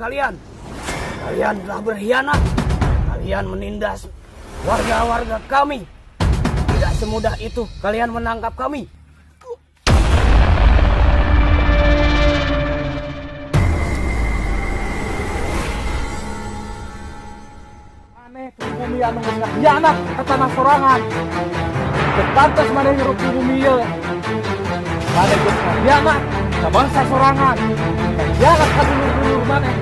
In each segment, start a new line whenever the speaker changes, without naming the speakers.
kalian. Kalian telah berkhianat. Kalian menindas warga-warga kami. Tidak semudah itu kalian menangkap kami.
Maneh pribumi anu ngakhianat ka tanah sorangan. Teu pantes maneh hirup di bumi ieu. Maneh geus ngakhianat ka bangsa sorangan. Ngakhianat ka dulur-dulur maneh.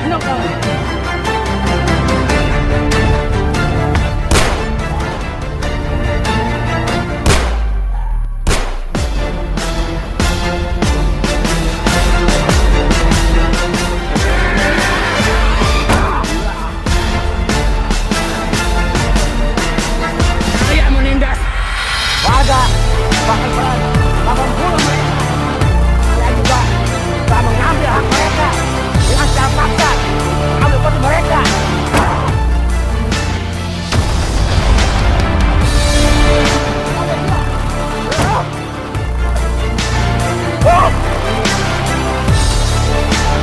Ayo kawan. Kalian menindas warga, bahkan telah membunuh mereka. Kalian juga telah mengambil hak mereka dengan secara paksa, mengambil kota mereka.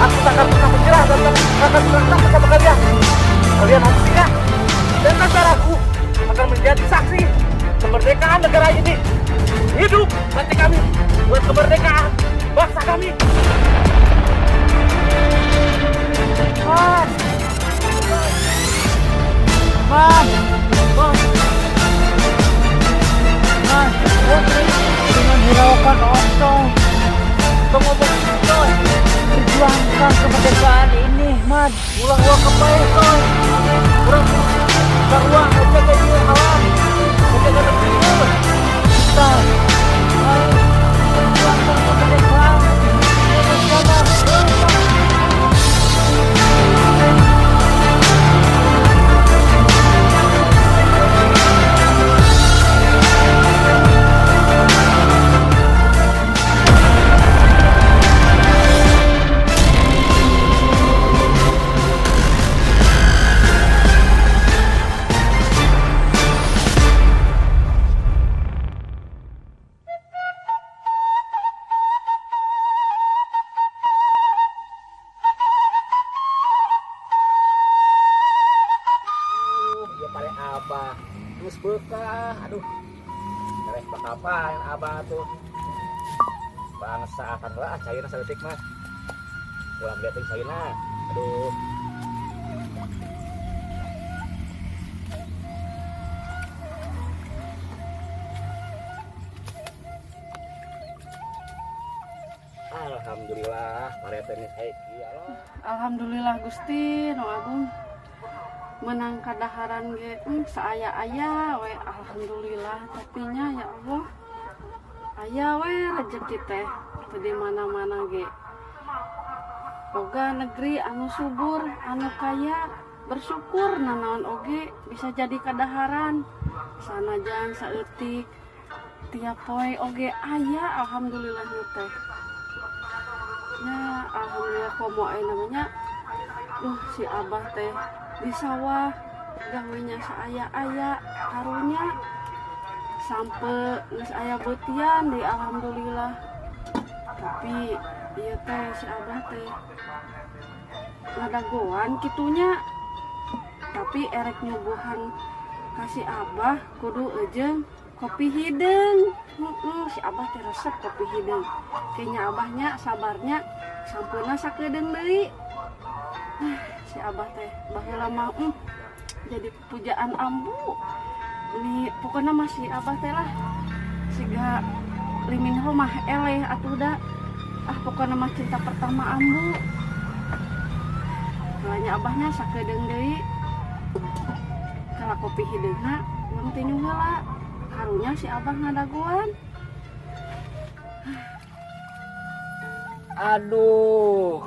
Aku takkan pernah menyerah dan tak akan pernah takut sama kalian. Kalian harus ingat, dan tentaraku akan menjadi saksi kemerdekaan negara ini. Hidup mati kami buat kemerdekaan bangsa kami.
Man. Man. Man. Man. Dengan hiraukan otong.
Tong ngomong coy.
Perjuangkan kemerdekaan ini, Man.
Ulah ulah kepae coy. Kurang sarua aja kayak gini alam. Menjaga negeri ieu.
Kita harus perjuangkan kemerdekaan Indonesia, Man.
Aduh, ya pare abah. Terus bekah, aduh. Tereh bakal paen abah tuh. Bangsa akan lah cairna saeutik mah. Ulah beuting cairna. Aduh. Alhamdulillah, pare teh geus saiki Allah.
Alhamdulillah, Gusti Nu Agung, menang kadaharan ge saaya-aya we, alhamdulillah. Tapi nya, ya Allah, aya we rezeki teh teu di mana-mana ge. Boga negeri anu subur, anu kaya, bersyukur nanaon oge bisa jadi kadaharan, sanajan saeutik, tiap poe oge aya, alhamdulillah teh ya. Alhamdulillah. Komo aya namanya, duh, si abah teh di sawah gawenya saaya-aya, karunya sampai geus aya beutian di, alhamdulillah. Tapi ieu teh si abah teh ngadagoan kitunya, tapi erek nyuguhan ka si abah kudu eujeung kopi hideung. Si abah teh resep kopi hideung kayaknya. Abahnya sabarnya, sampeuna sakedeung deui. Si abah teh baheula mah jadi pujaan ambu ini. Pokoknya masih abah teh lah siga Lee Min Ho mah eleh atuh da. Ah, pokoknya mah cinta pertama ambu. Makanya abahnya sakedeung deui kalau kopi hideungna urang tinju heula. Karunya si abah ngadagoan.
Aduh.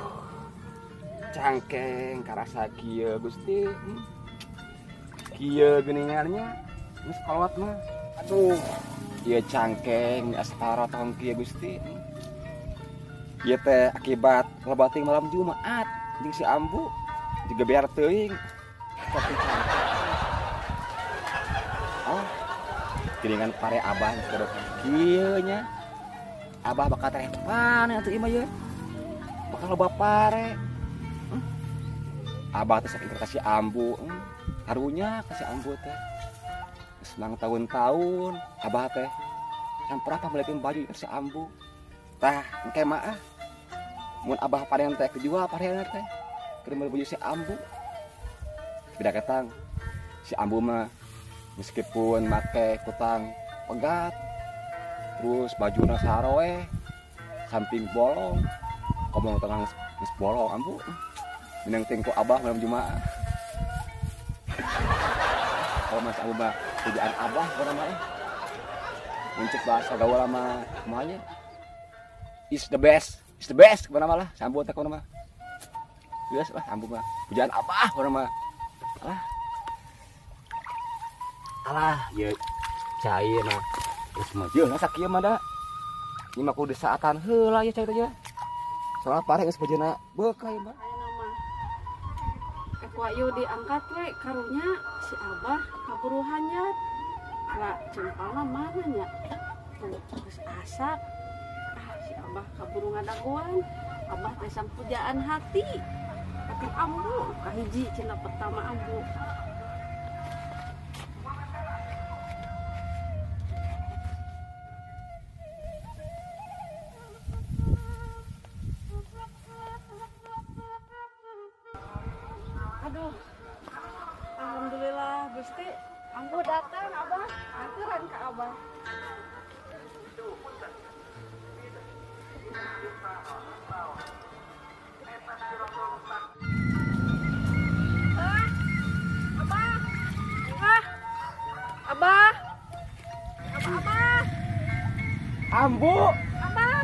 Cangkeng karasa kieu, Gusti. Kieu geuningannya geus kolot mah. Aduh. Ieu cangkeng asa tarotong kieu, Gusti. Ieu teh akibat loba teuing malam Jumat jeung si ambu juga biar teuing. Kopi cangkeng. Oh, geuningan pare abah geus. Kieu nya. Abah bakal tereh panen atuh ieu mah ye. Bakal loba pare. Abah teh sok ka si Ambu, Karunya ka si Ambu teh. Geus mang tahun-tahun abah teh can pernah pamilikeun baju ka si Ambu. Tah, engke mah ah. Mun abah panen teh kejual panen teh. Keur meuli baju si Ambu. Beda ketang. Si Ambu mah meskipun make kutang pegat, terus bajuna saroe, samping bolong, ngomong tengah geus bolong Ambu. Minang tengko abah malam Jumaah. Kalau Mas Ambu mah pujaan abah apa namanya? Muncul bahasa gaul sama kumanya. Is the best, is the best kemana malah Ambu teh kemana mah. Geus lah Ambu mah pujaan abah kemana mah. Alah. Alah, ye cai mah. Geus mah jeung sakieu mah da. Ini mah kudu saatan heula ya cai teh ya. Soalna pare geus bejana beukah ieu mah.
Ayeuna mah ku ayu diangkat we karunya si Abah kaburu hanyat. Lah cempalna mana nya? Tuh geus asak. Ah si Abah kaburu ngadagoan. Abah teh sampujaan hati. Hati Ambu kahiji cenah pertama Ambu. Aduh, alhamdulillah Gusti, Ambu datang Abah, aturan ke Abah. Ah, Abah, ah, Abah, Abah, Abah,
Ambu,
Abah,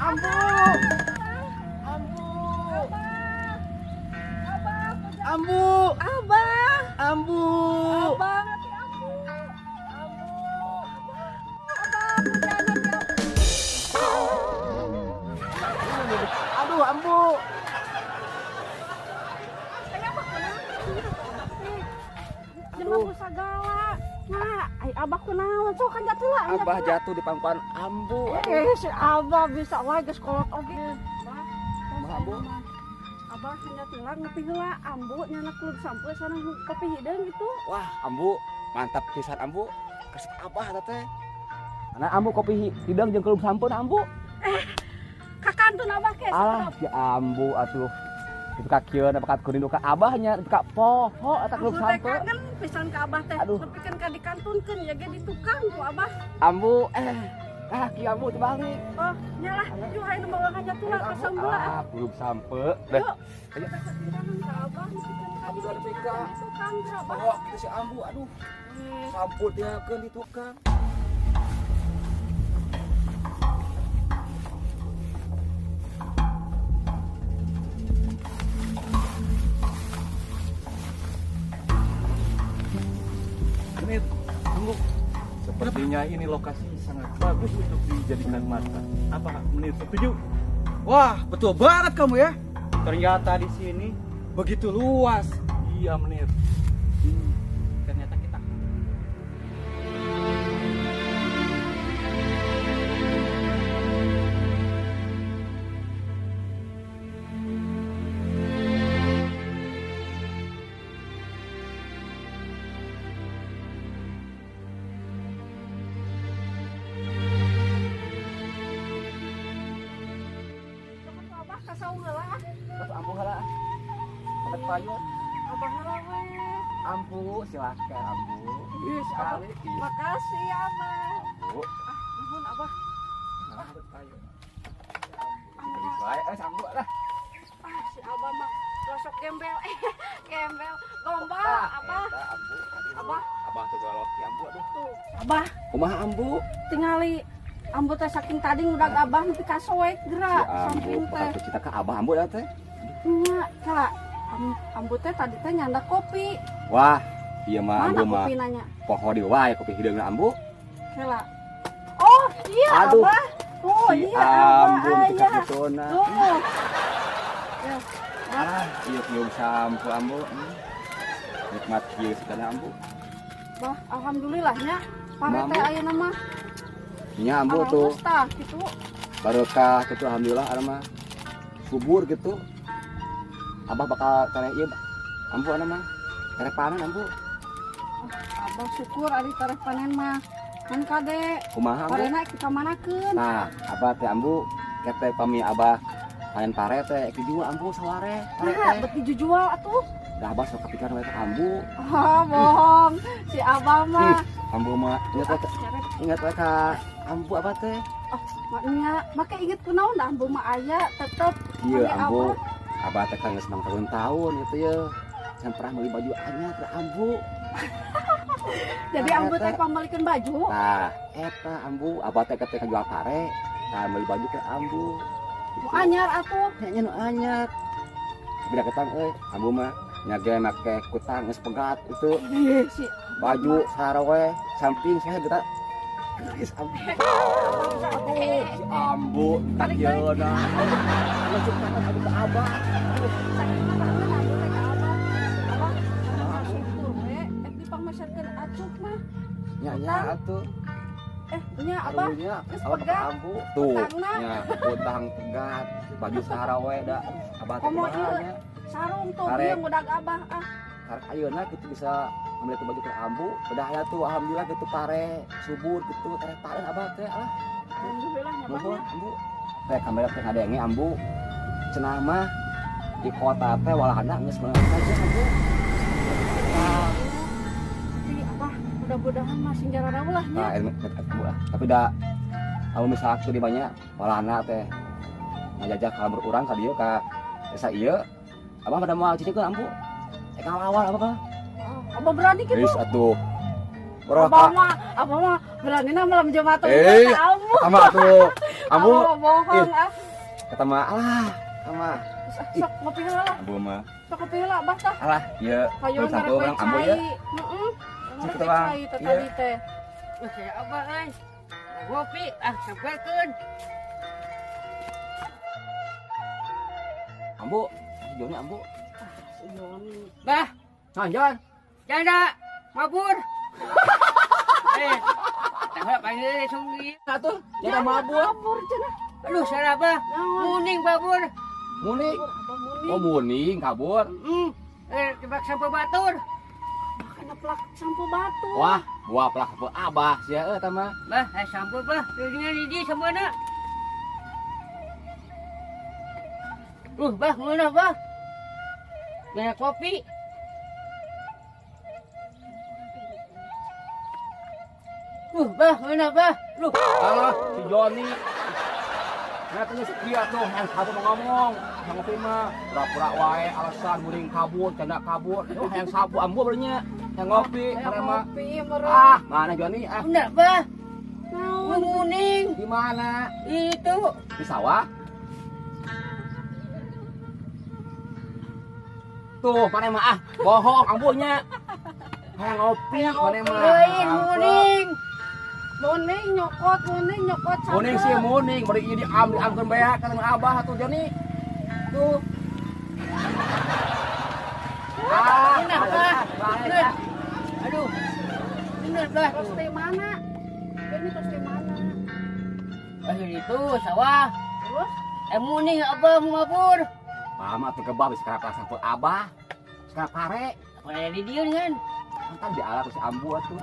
Ambu, Ambu,
Abah, Abah,
Ambu,
Abah,
Ambu,
Abah, hati Ambu, Ambu, Abah, pujaan hati Ambu.
Aduh, Ambu.
Abah kunaon? Jelema ku sagala. Nah, ai Abah kunaon? Sok kan jatuh lah,
Abah jatuh di pangkuan Ambu.
Si Abah bisa wae geus kolot oge. Abah,
Kumaha, Ambu?
Abah hanya tilang nepi heula Ambu nyana klub sampe sareng kopi hideung gitu.
Wah, Ambu, mantap pisan Ambu. Resep Abah eta teh. Karena Ambu kopi hideung jeung klub sampeun Ambu.
Kakantun Abah ke.
Alah, si Ambu atuh. Itu ka kieu na bakat kuring ka abahnya, itu ka poho eta klub
Ambu teh
sampe.
kangen pisan ka Abah teh.
Aduh.
Nepikeun ka dikantunkeun ya ge di tukang ku Abah.
Ambu, ah kieu Ambu teu balik.
Oh, nyalah, yuk ayeuna bawa hanya tulang ke sambeula.
Ah, klub sampe. Deh.
Yuk.
Ayo.
Kita satindahan ka Abah nepikeun ka
Ambu udah nepi ka.
di tukang ka Abah.
Oh, kitu si Ambu, aduh. Sampul tinggalkeun di tukang.
Ini tunggu. Sepertinya ini lokasi sangat bagus untuk dijadikan markas. Apa Menir setuju?
Wah, betul banget kamu ya. Ternyata di sini begitu luas.
Iya Menir.
Ternyata kita
Abah ka saung heula ah.
Terus Ambu heula. Pakai payung.
Abah heula we.
Ambu, silakan Ambu.
Ih, si Abah.
Sekali. Iya.
Makasih Abah.
Ambu.
Ah, nuhun Abah.
Nah, payung. Geus wae, Ambu lah.
Ah, si Abah mah gosok gembel. Gembel. Gombal,
Ah,
Abah.
eta, Ambu. Aduh.
Abah.
Abah tuh galok ki Ambu aduh.
Tuh, Abah
Kumaha Ambu?
tingali Ambu teh saking tadi ngudag Abah nepi ka soek geura
Si Ambu
samping teh.
bakal cita ka Abah Ambu dah teh.
Nya, kala Ambu teh tadi teh nyandak kopi.
Wah, ieu mah
Mana
Ambu mah
kopi nanya?
poho di wae kopi hideungna Ambu.
Kela. Oh, iya
Aduh.
Abah. Oh,
Si
iya Abah.
Ambu nepi ka
Ayah.
kituna.
Tuh. Ya,
Ah, ieu kieu sampu Ambu. Nikmat kieu sagala Ambu.
Bah, alhamdulillahnya. Pare teh ayeuna mah.
Nya Ambu tuh.
Tah kitu.
Barokah kitu alhamdulillah ana mah. Subur gitu. Abah bakal tereh ieu Ambu ana mah. Tereh panen Ambu.
Abah syukur ari tereh panen mah. Kan kade.
Kumaha Ambu?
Parena ka manakeun?
Nah, abah teh Ambu kete pami abah panen pare teh dijual Ambu saware. Pare
Nah,
teh.
bet dijual atuh.
Dah abah sok kepikiran we ka Ambu.
Oh, bohong. Si abah mah.
Ambu mah ingat we ka Ambu abah teh.
Oh, maknya make inget kunaon da Ambu mah aya tetep.
Iya Ambu. Abah teh kan geus mang tahun-tahun gitu ya. Can pernah meuli baju anyar teh Ambu.
Jadi Ambu teh pamalikeun baju.
Tah, eta Ambu abah teh ketika jual pare, tah meuli baju ke Ambu.
Nu anyar atuh.
Nya nu anyar. Beda ketang euy, Ambu mah nya ge make kutang geus pegat itu.
Si
baju sarawe samping saya geura geus Ambu. Aduh, si Ambu tak yeuna. Masuk tangan aduh ke abah.
Sakitu kangen Ambu teh ka abah. Abah syukur we, ek dipangmeserkeun acuk mah.
Nya nya atuh.
Nya abah geus pegat.
Ambu tuh. Nya kutang pegat, baju sarawe da abah teh.
Komo ieu sarung tuh ieu ngudag abah ah.
Karek ayeuna kitu bisa ngambil ke baju ke Ambu, udah aya tuh alhamdulillah gitu pare subur gitu tereh paren abah teh alah.
Alhamdulillah nya
Nuhun Ambu. Teh kamera teh ngadenge Ambu. Cenah mah di kota teh walahana geus meunang aja Ambu.
Nah. Tapi abah mudah-mudahan mah sing jararau lah nya.
Nah, Ambu lah. Tapi da amun misalkan di banyak walahana teh ngajajah ka urang ka dieu ka desa ieu. Abah pada moal cicikeun Ambu. Ngawal apa apa?
Abah berani gitu.
Geus atuh.
Abah mah berani na malam Jumat ka Ambu.
Sama atuh. Ambu
bohong ah.
Kata mah alah, sama.
Sok ngopi heula lah.
Ambu mah.
Sok ngopi heula abah tah.
Alah, ieu.
Hayoan
satu orang Ambu ya.
Heeh.
Cik teh
Tadi teh.
Wah, saya abah euy. Ngopi ah sampeurkeun.
Ambu, Joni Ambu.
Bah,
Jangan.
Janda, mabur. Tanggal panggil sungguh.
Atuh, janda mabur.
Mabur cenah.
Aduh, salah bah. Muning babur.
Muning. Oh, muning kabur.
Tebak sampo batur.
Kana plak sampo batur.
Wah, buah plak sampo abah sia euy tah mah.
Bah, sampo bah. Dengan hiji sampona. Bah, ngeunah bah. Banyak kopi. Bah, mana bah? Loh.
Alah, si Joni. Nah, terus dia tuh yang satu mau ngomong, yang ngopi mah pura-pura wae alasan muring kabur, canda kabur. Tuh yang sapu Ambu bernya, yang ngopi, karena ah, mana Joni ah?
Bener, bah. Muning.
Di mana?
Itu.
Di sawah. Tuh, mana mah ah, bohong Ambunya. Hayang ngopi, mana mah.
Muning.
Muning nyokot, muning nyokot.
Muning sih muning, bari ieu diamkeun bae ka abah atuh Joni. Tuh. Ah, nah,
aduh. Bener bah.
Terus di mana? Joni terus di mana?
Aduh itu sawah.
Terus?
Muning abah mau mabur.
Mama tuh kebab sekarang kelas sampo abah. Sekarang pare.
Mana di dieu kan?
Kan dialak si Ambu atuh.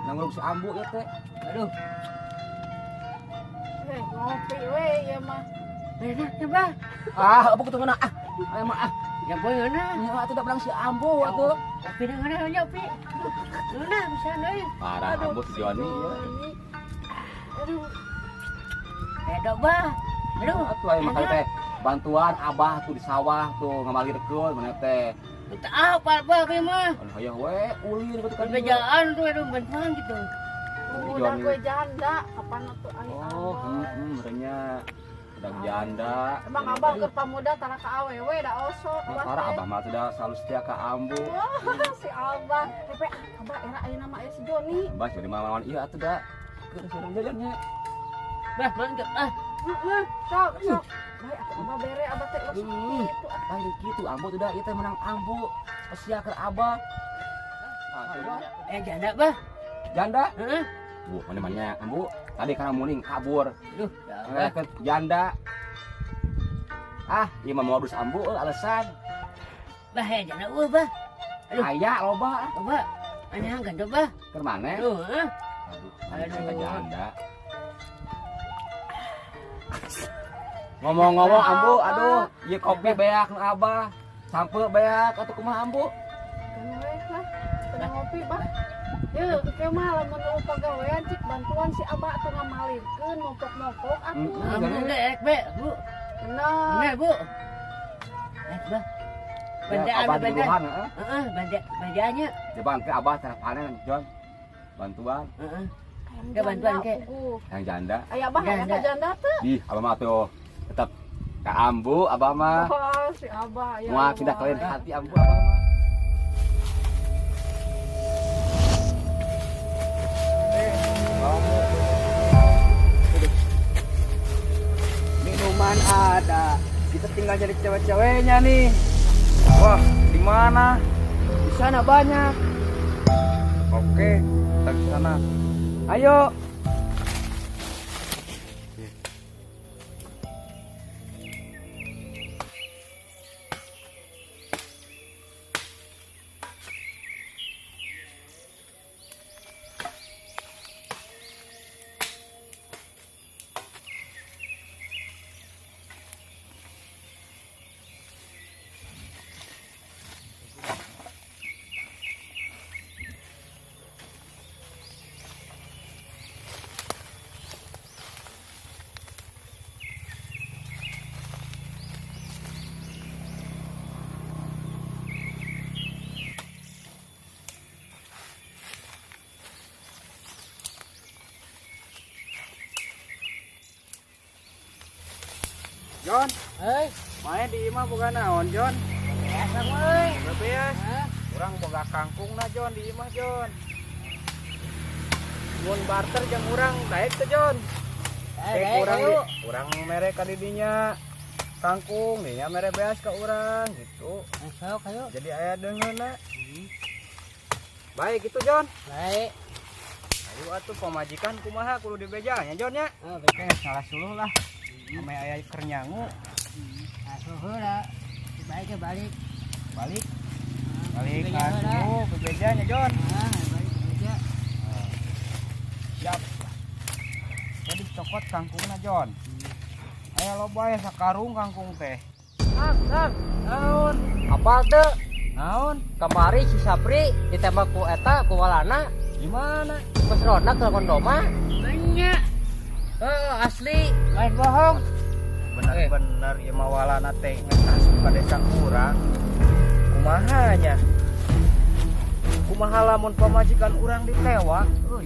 Nanggung si Ambu ya teh.
Aduh.
Ngopi we ieu mah.
Bener teh bah.
Ah, apa kutu ah. Aya mah ah.
Ya beunah.
Nya atuh da belang si Ambu atuh.
Tapi ngeunah nya pi. Ngeunah bisa deui.
Parah Ambu si Joni ieu.
Aduh.
Edo bah. Aduh,
atuh aya mah teh bantuan abah tuh di sawah tuh ngamalirkeun mana teh.
Minta apa bah we mah?
Aduh hayang we ulin gitu kan.
Bejaan tuh aduh bantuan gitu.
Udah gue janda, kapan atuh ai abah.
Oh, heeh, udah janda.
Emang abah keur pamuda tara ka awewe da osok abah.
Parah abah mah sudah selalu setia ka Ambu.
Si abah, tapi abah era ayeuna mah aya si Joni.
Abah jadi mah lawan ieu atuh da. Keur surang jajan nya.
Bah, mantep ah.
Heeh, sok sok. Baik atuh abah bere abah teh los kitu.
Lain kitu Ambu tuh da ieu teh menang Ambu. Pesia keur abah.
Janda bah.
Janda?
Heeh.
Bu, mana-mana Ambu. Tadi karena muning kabur.
Aduh, ya Abah.
Ke janda. Ah, ieu mah modus Ambu alasan.
Bah, ya janda eueuh, Bah. Aduh.
Aya loba.
Coba. Anyang kan coba.
Keur maneh?
Aduh, heuh.
Aduh,
Aduh.
aduh. Janda. Ngomong-ngomong Ambu, aduh, ieu kopi beak nu Abah. Sampe beak atuh kumaha Ambu?
Keun we lah. Teu ngopi, Bah. Yeuh, ke mah lamun eueuh pagawean cik bantuan si Abah atuh ngamalirkeun mopok-mopok atuh.
Ambu ge ek be, Bu.
Bener.
Bener, Bu. Ek, Bah. Bandaan,
Abah
bandaan.
duluan, heeh.
Heeh, banda bandaannya.
Ya bang, ke Abah tara panen, Jon. Bantuan.
Heeh.
Hayang
Ya, bantuan,
janda,
ke.
puguh.
Yang janda.
Aya Abah hayang ka
Janda.
janda teu?
Ih, Abah mah tuh tetap ke Ambu, Abah mah.
Oh, si Abah ya.
Moal pindah ke lain hati Ambu, Abah mah.
Minuman ada. Kita tinggal jadi cewek-ceweknya nih. Wah, di mana? Di sana banyak. Oke, kita ke sana. Ayo. John,
Heuy,
main di imah boga naon, John?
biasa euy.
Bebeas.
Hah?
Urang boga kangkung na, John, di imah, John. Mun barter jeung urang daek teh, John.
Eh,
Kayak
daek,
urang
ayo.
urang mere ka didinya kangkung, dinya mere beas ka urang gitu.
Eh, sok ayo.
Jadi aya deungeunna. Baik gitu, John.
Baik.
Ayo atuh pamajikan kumaha kudu dibeja nya, John nya.
Oh,
Oke, salah suluh lah. Ame aya keur nyangu.
Asuh heula. Baik ke balik.
Balik. Balik
Bebeja heula.
atuh bebeja nya, John.
Ah, balik bebeja.
Siap. Jadi cokot kangkungna, John. Aya loba ya sakarung kangkung teh.
Kang, Kang, naon? Apal teu?
Naon?
Kamari si Sapri ditembak ku eta ku walana.
Gimana?
Pas ronda ke kondoma.
Banyak.
Heeh, asli, lain bohong.
Bener-bener ieu mah walana teh asup ka desa urang. Kumaha nya? Kumaha lamun pamajikan urang ditewak? Euy.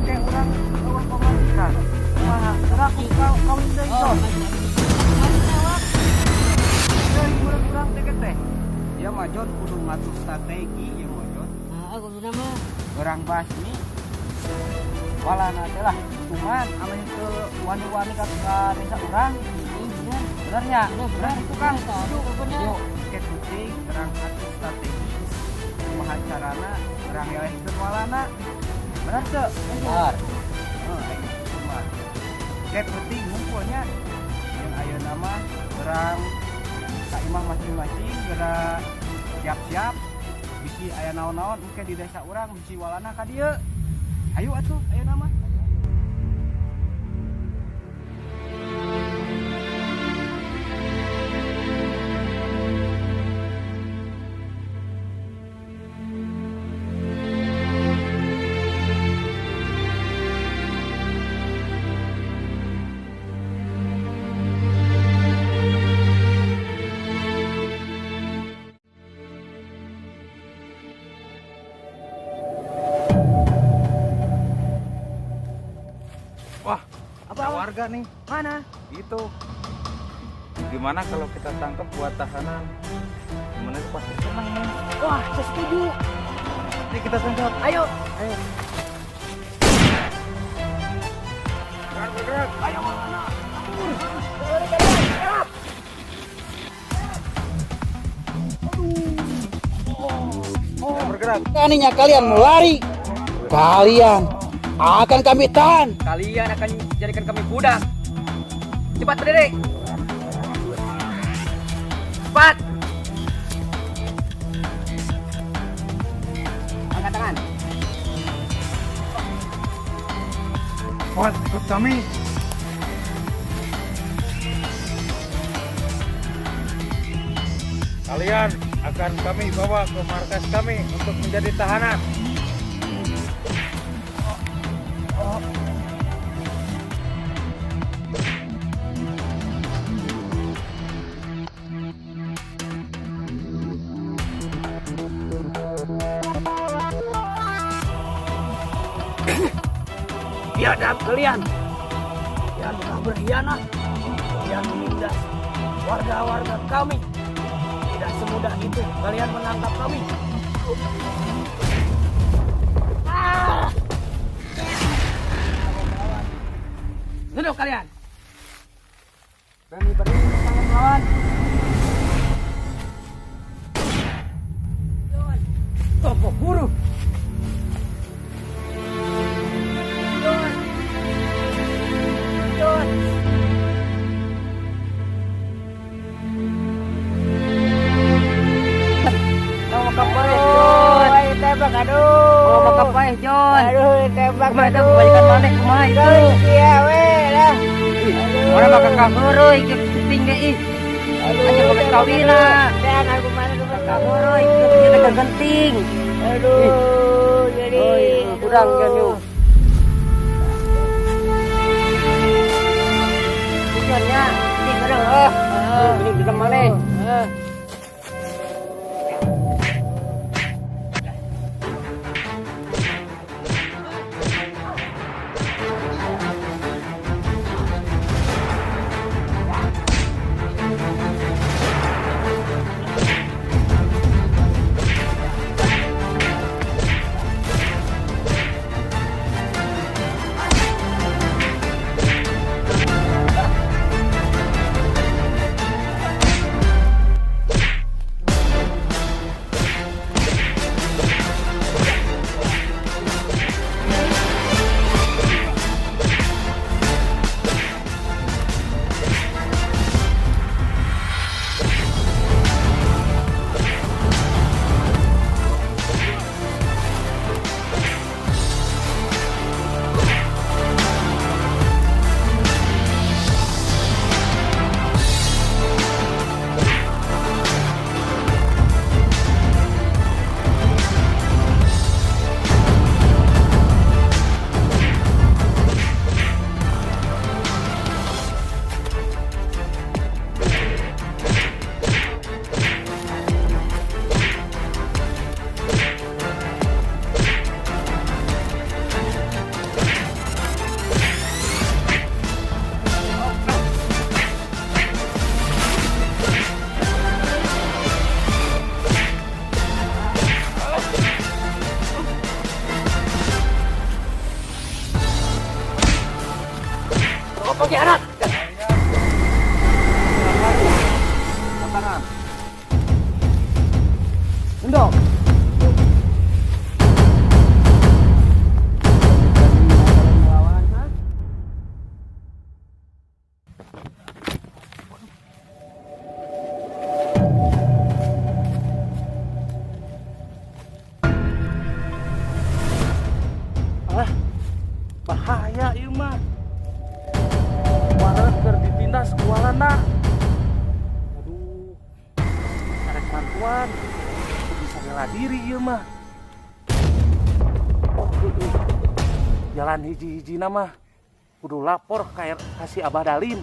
Kayak urang lawan pamajikan. Kumaha? Urang ku kawin deui,
Oh,
John.
Tewak.
Euy, urang-urang teh teh. Ieu mah John kudu ngatur strategi ieu mah John.
Heeh, kuduna mah.
Urang basmi walana teh lah cuman ame teu wani-wani ka desa urang.
Bener.
Bener nya?
Bener,
Bener itu Kang.
Setuju, bener.
Yuk, ke kucing terang atur strategi. Kumaha carana urang elehkeun walana. Bener teu?
Bener.
Heeh, aing kitu mah. Ke penting ngumpulnya. Yang ayeuna mah urang ka imah masing-masing geura siap-siap bisi aya naon-naon engke di desa urang bisi walana ka dieu. Ayo atuh ayeuna mah.
Wah,
Apa?
ada warga nih.
Mana?
Itu. Gimana kalau kita tangkap buat tahanan? Gimana itu pasti senang nih.
Wah, saya setuju.
Ini kita tangkap.
Ayo.
Ayo. Bergerak, bergerak.
Ayo, mana?
Bergerak.
Beraninya kalian mau lari. Kalian
Akan kami tahan.
Kalian akan jadikan kami budak. Cepat berdiri. Cepat. Angkat tangan.
Cepat ikut kami. Kalian akan kami bawa ke markas kami untuk menjadi tahanan.
Biadab kalian. Kalian telah berkhianat. Kalian menindas warga-warga kami. Tidak semudah itu kalian menangkap kami. Ah!
Duduk kalian. Berani berani tangan melawan.
Tokoh buruh.
John. John. Mau makan John.
Tembak, aduh.
Mau makan paeh, John.
Aduh, tembak.
Kumaha itu kebajikan maneh kumaha itu?
Iya, weh lah.
Orang makan kaheureuy kieu penting ge ih.
Aduh,
Aja kawin kawina.
Dan aku mana tuh
Kaheureuy kieu teh genting.
Aduh, jadi.
Oh, kurang kan yuk. Tujuannya, ini kadang ah, ini di mana?
Pengkhianat.
Tangan. Gendong.
Ah, bahaya ieu mah. Walet keur ditindas ku walanda. Aduh. Karek bantuan. Teu bisa bela diri ieu mah. Oh, aduh. Jalan hiji-hijina mah kudu lapor ka si Abah Dalin.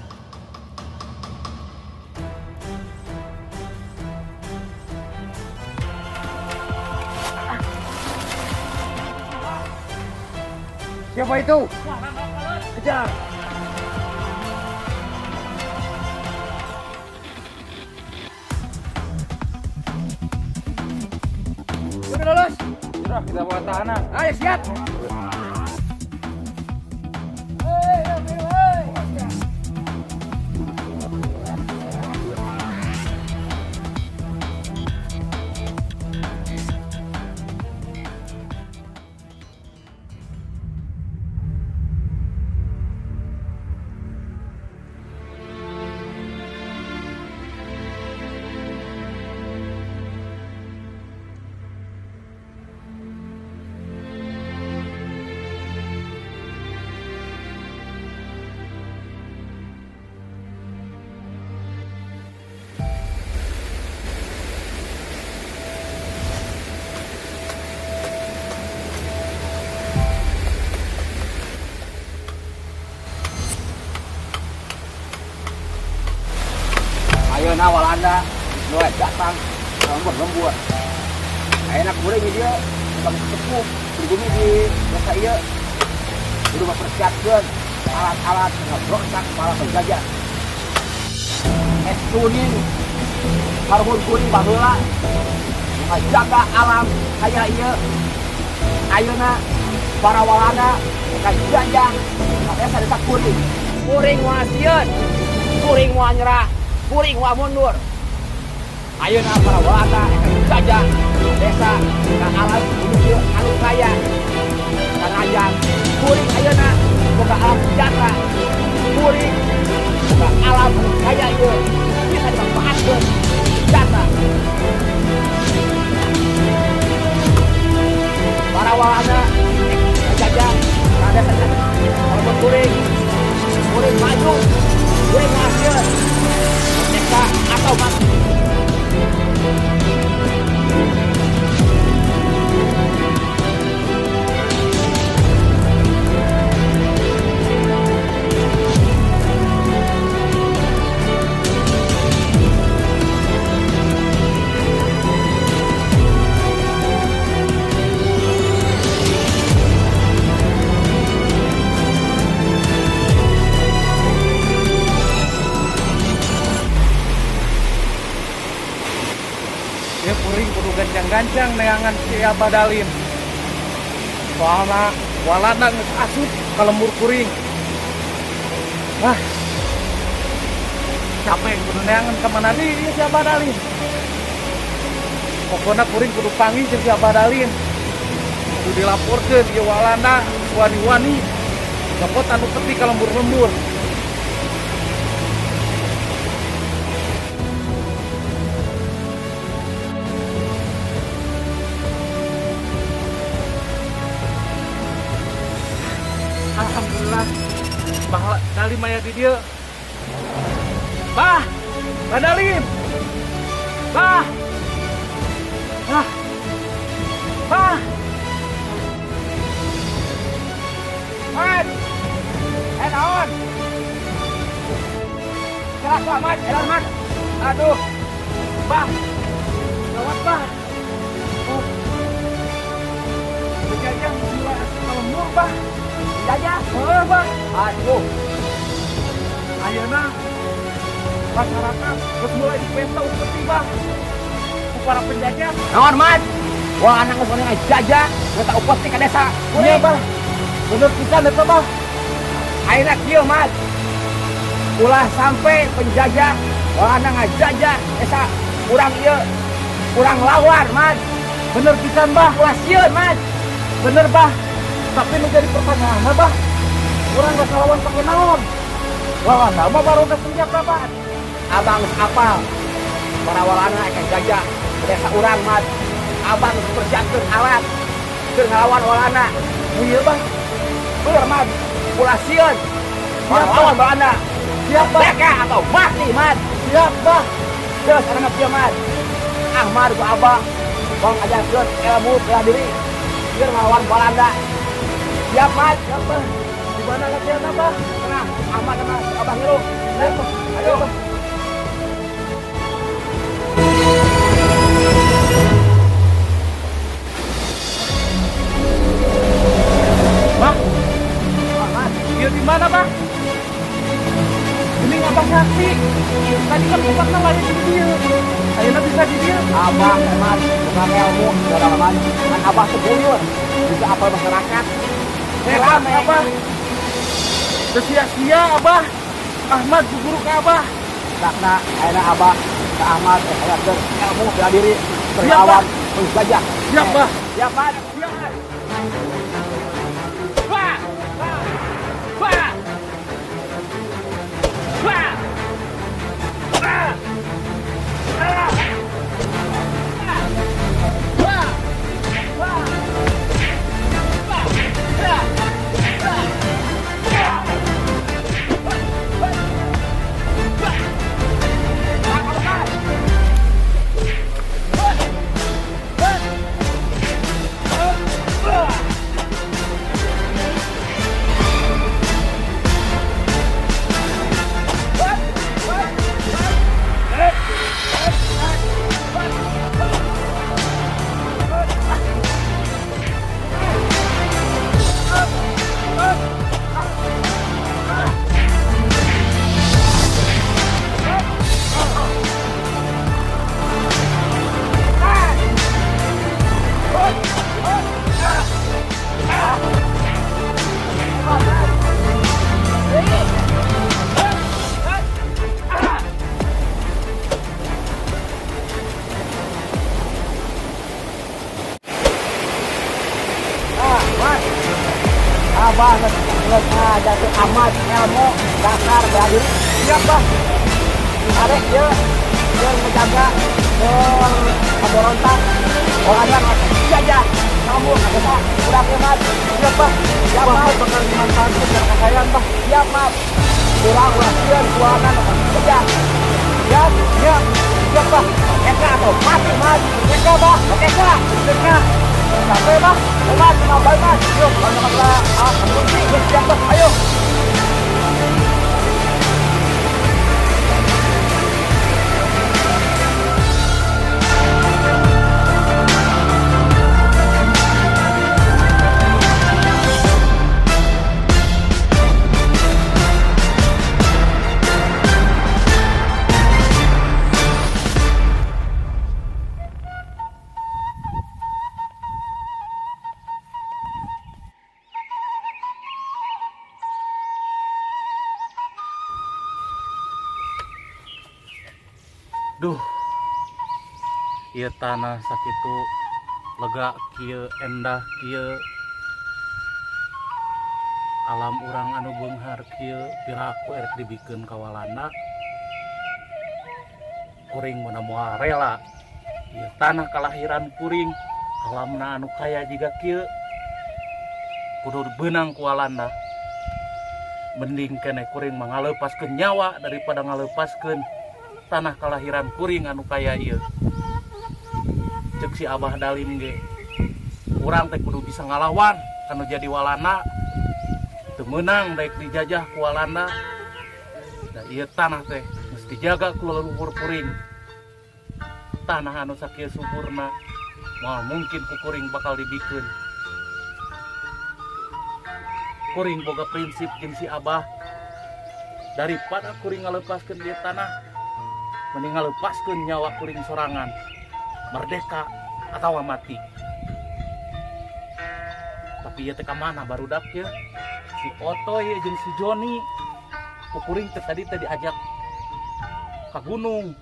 Siapa itu? Kejar.
Udah lolos.
Sudah, kita bawa tahanan.
Ayo siap.
Ayeuna Walanda mulai datang ka lembur-lembur. Ayeuna kuring di dieu tukang sepuh pribumi di desa ieu kudu mempersiapkeun alat-alat ngeberontak para penjajah. Es kuning karuhun kuring baheula ngajaga alam kaya ieu, ayeuna para Walanda ngajajah ka desa-desa kuring. Kuring moal sieun, kuring moal nyerah, kuring moal mundur. Ayeuna para Walanda ngajajah desa ka alam bumi ieu anu kaya. Sanajan kuring ayeuna boga alat senjata, kuring boga alam anu kaya ieu bisa dimanfaatkeun senjata. Para Walanda ngajajah ka desa walaupun kuring, kuring maju, kuring moal sieun, merdeka atau mati.
Ya, kuring kudu gancang-gancang neangan si Abah Dalim. Soalna Walanda geus asup ka lembur kuring. Wah. Capek, kudu neangan ka mana deui ieu si Abah Dalim. Pokokna kuring kudu panggih jeung si Abah Dalim. Kudu dilaporkeun ieu Walanda wani-wani nyokot anu peti ka lembur-lembur. Alhamdulillah. Bah Dalim aya di dieu. Bah, Bah Dalim. Bah. Bah. Bah.
Mat. Eh, naon? Cerak lah, Mat. Elah, Mat. Aduh.
Bah. Gawat, Bah. Oh. Penjajah mulai asup ka lembur, Bah.
Penjajah?
Heeh, Bah.
Aduh.
Ayeuna masyarakat geus mulai dipenta upeti, Bah, ku para penjajah.
Naon, Mat? Wah, anak geus ngajajah, minta upeti ka desa.
Iya, Bah. Bener pisan eta, Bah.
Ayeuna kieu, Mat. Ulah sampai penjajah Walanda ngajajah desa urang ieu. Urang lawan, Mat.
Bener pisan, Bah.
Ulah sieun, Mat.
Bener, Bah. Tapi nu jadi pertanyaan, Bah. Urang geus ngalawan pake naon? Walanda mah baru senjata, Bah.
Abang geus apal. Para Walanda akan jajah ke desa urang, Mat. Abang geus persiapkeun alat keur ngalawan Walanda.
Oh iya, Bah.
Bener, Mat. Ulah sieun.
Siap,
lawan Walanda.
Siap, Bah.
Merdeka atau mati, Mat.
Siap, Bah.
Terus anak kieu, Mat. Ahmad ku Abah bang ajarkeun ilmu bela diri keur ngalawan Walanda. Siap, Mat.
Siap, Bah. Di mana latihan, Bah?
Tenang, Ahmad sama Abah ngilu.
Siap, Bah.
Ayo.
Bah. Bah,
Mat.
Ieu di mana, Bah? Ini ngabah saksi. Tadi kan tempatnya lain di dieu. Ayeuna bisa di dieu.
Abah Mat, bukan ilmu segala macam. Kan Abah sebuyur bisa apal masyarakat.
Hebat, Abah. Teu sia-sia Abah. Ahmad guru ke Abah.
Sakna ayeuna Abah ke Ahmad ajarkeun ilmu bela diri
Siap,
ngelawan penjajah.
Siap, Bah.
Siap, Mat.
Siap.
Wah! Wah! Wah! Wah! Ah! Wah! Wah! Wah! Wah! Wah! Wah! Wah!
Ilmu dasar bela diri. Siap, Bah. Arek ye keur menjaga keur pemberontak. Orangnya jajah. Kamu ada udah kemat. Siap, Bah. Siap, Mat. Bakal dimanfaatkan secara kekayaan, Bah. Siap, Mat. Urang ulah sieun kuanan jajah. Siap, siap. Siap, Bah. Merdeka atau mati, Mat. Merdeka, Bah. Merdeka. Merdeka. Sampai, Bah. Mat, nambah, Mat. Yuk, kalau masalah ah, kunci, siap, Bah. Ayo.
Duh, ieu tanah sakitu lega kieu, endah kieu, alam urang anu beunghar kieu, piraku erek dibikeun ka Walanda. Kuring mun moal rela. Ieu tanah kalahiran kuring, alamna anu kaya jiga kieu kudu beunang ku Walanda. Mending keneh kuring mah ngaleupaskeun nyawa daripada ngaleupaskeun tanah kalahiran kuring anu kaya ieu. Ceuk si Abah Dalim ge, urang teh kudu bisa ngalawan anu jadi Walanda. Teu meunang daek dijajah ku Walanda. Da ieu tanah teh geus dijaga ku leluhur kuring. Tanah anu sakieu suburna moal mungkin ku kuring bakal dibikeun. Kuring boga prinsip jeung si Abah, daripada kuring ngalepaskeun ieu tanah, mending ngalepaskeun nyawa kuring sorangan. Merdeka atawa mati. Tapi ieu teh ka mana barudak ye? Si Otoy jeung si Joni. Ku kuring teh tadi teh diajak ka gunung,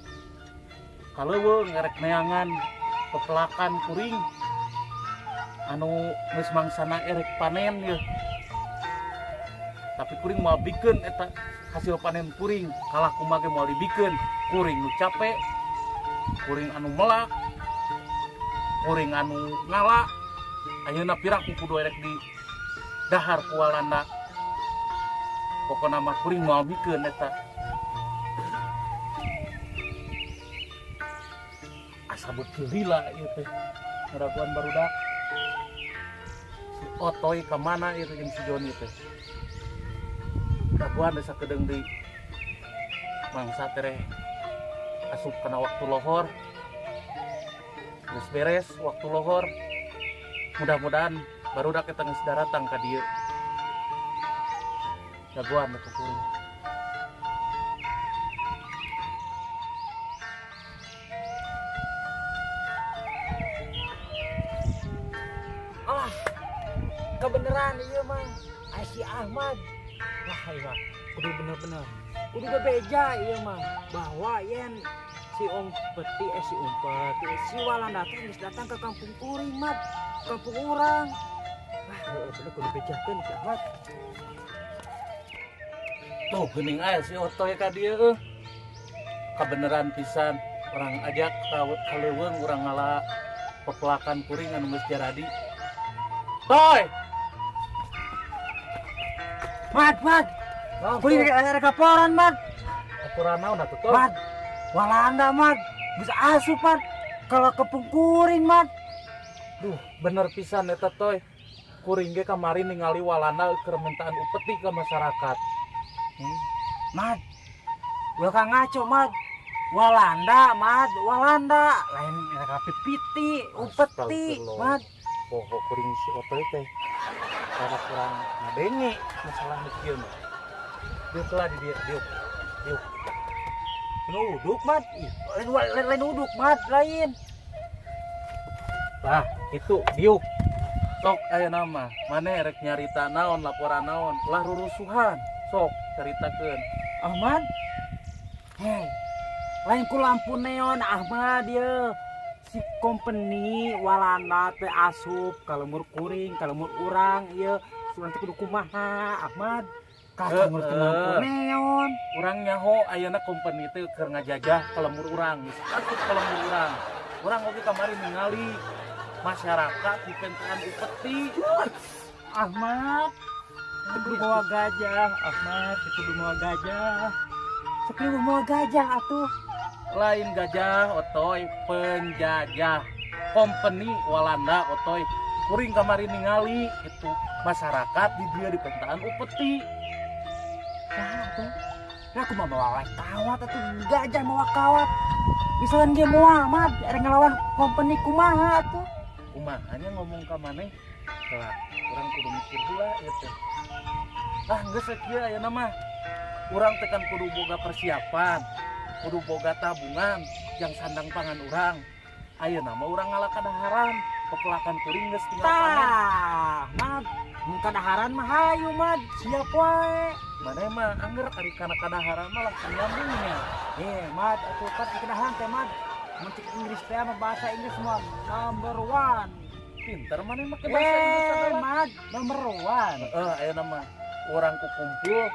ka leuweung ngerek neangan pepelakan kuring anu geus mangsana erek panen ye. Tapi kuring moal bikeun eta hasil panen kuring, kalah kumaha ge moal dibikeun. Kuring nu capek, kuring anu melak, kuring anu ngala. Ayeuna piraku kudu erek di dahar ku Walanda. Pokona mah kuring moal bikeun eta. Asa beuki lila ieu teh ngaraguan barudak. Si Otoy ka mana ieu teh jeung si Joni teh? Daguan desa kedeung deui. Mangsa tereh asup kana waktu lohor. Geus beres waktu lohor. Mudah-mudahan barudak eta geus daratang ka dieu. Daguan ku kuring.
Alah, kebeneran ieu mah. Ai si Ahmad. Wah, ieu mah kudu bener-bener. Kudu bebeja ieu mah bahwa yen si Om Peti, si Om Peti, si Walanda teh geus datang ke kampung kuring, Mat. Kampung urang. Wah, heueuh bener kudu bejakeun si Ahmad.
Tuh geuning aya si Otoy ka dieu eueuh. Kabeneran pisan urang ajak ka leuweung urang ngala pepelakan kuring anu geus jaradi. Toy.
Mat, Mat. Kuring rek laporan, Mat.
Laporan naon atuh, Toy?
Mat. Walanda, Mat. Geus asup, Mat. Kalau kepung kuring, Mat.
Duh, bener pisan eta, Toy. Kuring ge kamari ningali Walanda keur mintaan upeti ka masyarakat.
Mat. Ulah ka ngaco, Mat. Walanda, Mat, Walanda. Lain mereka pipiti, upeti, Mat.
Poho kuring si Otoy teh. Karena kurang ngadenge masalah nu kieu mah. Diuk lah di dieu, diuk. Diuk.
Lain uduk, Mat. Ih, lain uduk, Mat, lain.
Lah, itu diuk. Sok aya nama, maneh rek nyarita naon, laporan naon, lah rurusuhan. Sok caritakeun.
Ahmad. Hei, lain ku lampu neon Ahmad ye. Si company Walanda teh asup ka lembur kuring, ka lembur urang ieu. Sugan teh kudu kumaha Ahmad?
Kakak ngerti lampu neon.
Urang nyaho ayeuna company teh keur ngajajah ka lembur urang, geus asup ka lembur urang. Urang oge kamari ningali masyarakat dipentaan upeti.
Ahmad, itu kudu mawa gajah, Ahmad, itu kudu mawa gajah. Sekali mawa gajah atuh.
Lain gajah otoy, penjajah. Company Walanda otoy. Kuring kamari ningali itu masyarakat di dia dipentaan upeti.
Nah, atuh. Lah aku mah mawa kawat atuh, gajah mawa kawat. Misalkan ge moal mah erek ngelawan company kumaha atuh.
Kumaha nya ngomong ka maneh? Lah, urang kudu mikir heula ieu teh. Ah, geus kieu ayeuna mah. Urang teh kan kudu boga persiapan, kudu boga tabungan jang sandang pangan urang. Ayeuna mah urang ngala kadaharan, pepelakan kuring geus tinggal panen.
Tah, Mad, mun kadaharan mah hayu Mad, siap wae.
Maneh mah angger ari kana kadaharan mah langsung nyambungnya.
Mad, atuh kan kadaharan teh Mad. Mun cek Inggris teh mah bahasa Inggris mah number one.
Pinter maneh make bahasa Inggris segala.
Mad, number one.
Heeh, ayeuna mah urang kukumpul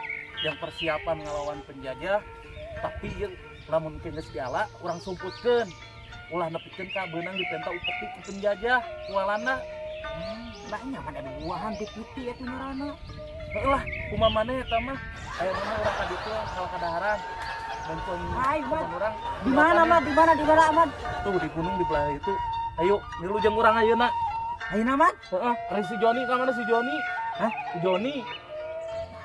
yang persiapan ngelawan penjajah, tapi ieu lamun geus diala urang sumputkeun. Ulah nepikeun ka beunang dipenta upeti ku penjajah, ku Walanda.
Banyak kan ada buahan di putih atuh ngaranna.
Heeh lah, kumaha maneh eta mah? Ayeuna mah urang ka ditu ngala kadaharan. Mumpung
Ayo, Mat.
teman urang
Di mana, Mat? Di mana? Di mana, Mat?
Tuh di gunung di belah itu. Ayo, milu jeung urang ayeuna.
Ayeuna, Mat?
Heeh, ari si Joni ka mana si Joni?
Hah?
Si Joni.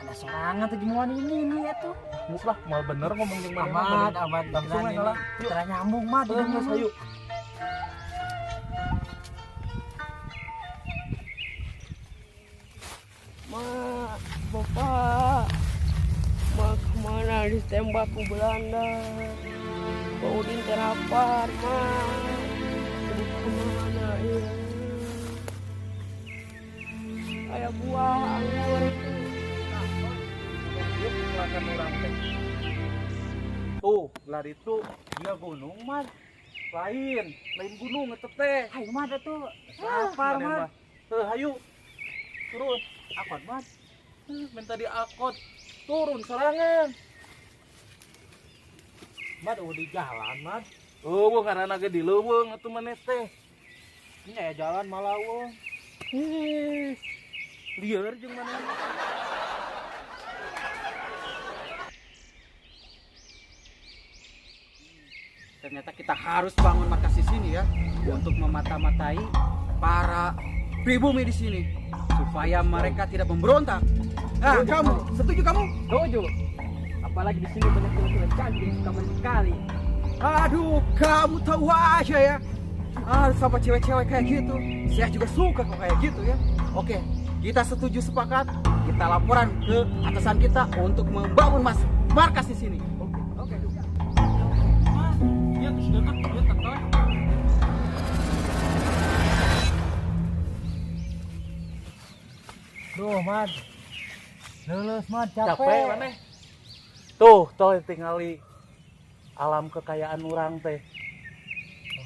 Ada sorangan tuh jemuan ini nih atuh.
Geus lah, moal bener ngomong jeung maneh mah.
Ahmad, Ahmad,
Langsung
beneran
we ngalah.
ini. Tara nyambung, Mat.
Heeh, geus hayu.
Ma, bapak, ma kemana ditembak ku Belanda? Pak Udin terhapar, ma. Aduh, kemana ya? Kayak buah anggur.
Tuh, belah itu dia gunung, Mat. Lain, lain gunung eta teh.
Hayu, Mat, atuh.
Ah,
Lapar,
maneh
Mat.
mah. Heuh, hayu. Turun.
Akot, Mat.
Minta diakot. Turun serangan.
Mat, udah di jalan, Mat.
Eueuh ngaranna ge di leuweung atuh maneh teh.
Ini aya jalan malah eueuh.
Ih, lieur jeung maneh.
Ternyata kita harus bangun markas di sini ya, untuk memata-matai para pribumi di sini supaya mereka tidak memberontak. Nah, kamu setuju kamu?
Setuju. Apalagi di sini banyak cewek-cewek cantik yang suka main sekali.
Aduh, kamu tahu aja ya. Ah, sama cewek-cewek kayak gitu. Saya juga suka kok kayak gitu ya. Oke, kita setuju sepakat. Kita laporan ke atasan kita untuk membangun markas di sini. Oke, oke.
Iya, geus deket, ieu teh.
Duh, Mat. Lulus, Mat, capek.
Capek maneh. Tuh, toh tingali alam kekayaan urang teh.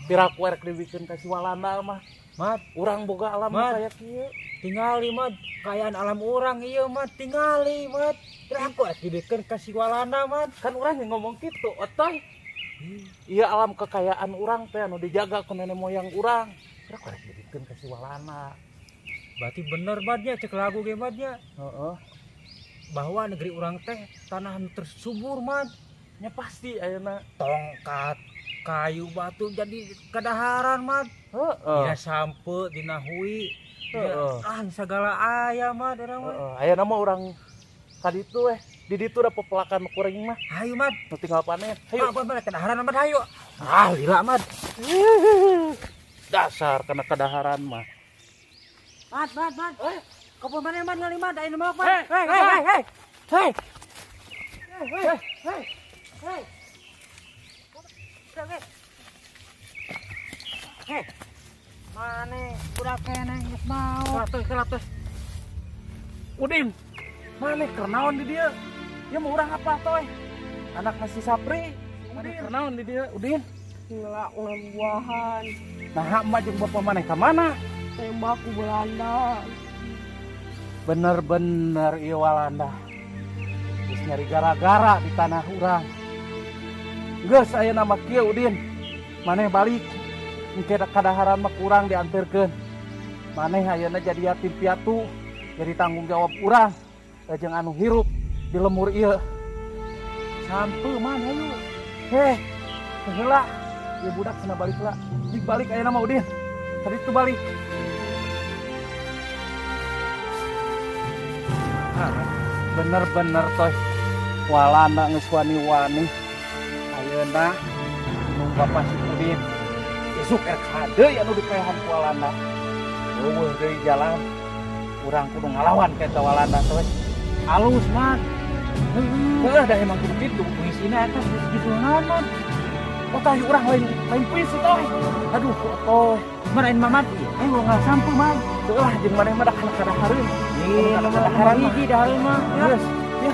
Piraku erek dibikin ka si Walanda mah.
Mat,
Urang boga alam
Mat.
kaya kieu.
Tingali, Mat, kekayaan alam urang ieu, Mat, tingali, Mat. Piraku erek dibikin ka si Walanda, Mat.
Kan urang yang ngomong kitu, otoy. Iya alam kekayaan urang teh anu dijaga ku nenek moyang urang. Piraku erek dibikin ka si Walanda.
Berarti bener, Mat, nya cek lagu ge, Mat, nya.
Heeh.
Bahwa negeri urang teh tanah nu tersubur, Mat.
Nya pasti ayeuna.
Tongkat, kayu, batu jadi kadaharan, Mat.
Heeh.
Dina sampe, dina hui, dina
Heeh.
ah segala aya, Mat, urang mah.
Heeh, ayeuna mah urang ka ditu weh. Di ditu da pepelakan kuring mah.
Hayu, Mat.
Nu tinggal panen. Hayu.
Hayu, Mat, kadaharan, Mat, hayu. Ah, lila, Mat.
Dasar kena kadaharan mah.
Mat, Mat, Mat. Kebun mana, Mat, ngali, Mat, ayeuna mah, Mat.
Hei,
Hei, hei, hei, hei. Hei. Hei, hei, hei. Hei. Mane budak keneh geus mau.
Kelatos, kelatos. Udin, maneh keur naon di dieu? Ieu mah urang apa toy? Anak nasi Sapri. Udin, keur naon di dieu, Udin?
Gila, ulah buahan.
Nah, emak jeung bapak maneh ka mana?
Tembak ku Belanda.
Bener-bener ieu Walanda. Geus nyari gara-gara di tanah urang. Geus, ayeuna mah kieu, Udin. Maneh balik. Engke kadaharan mah ku urang dianterkeun. Maneh ayeuna jadi yatim piatu, jadi tanggung jawab urang jeung anu hirup di lembur ieu. Sampe man, hayu. Heh, heula. Ieu budak cenah balik heula. Balik balik ayeuna mah, Udin. Tadi itu balik. Ah, bener-bener toy. Walanda geus wani-wani. Ayeuna nu bapak si Udin. Isuk erek deui anu dipaehan ku Walanda. Euweuh deui jalan. Urang kudu ngalawan ka eta Walanda toy.
Alus, Man.
Heuh, da emang kudu kitu.
Puisina eta judul naon, Man?
Oh, toy, urang lain lain puisi toy. Aduh, toy.
Man, aing Mamat, aing mau nggak sampu, Man.
Heuh lah, jeung maneh mah da kana kadahareun.
Iya,
Kana kadaharan mah.
Hiji dahareun mah. Ya.
Geus, ya.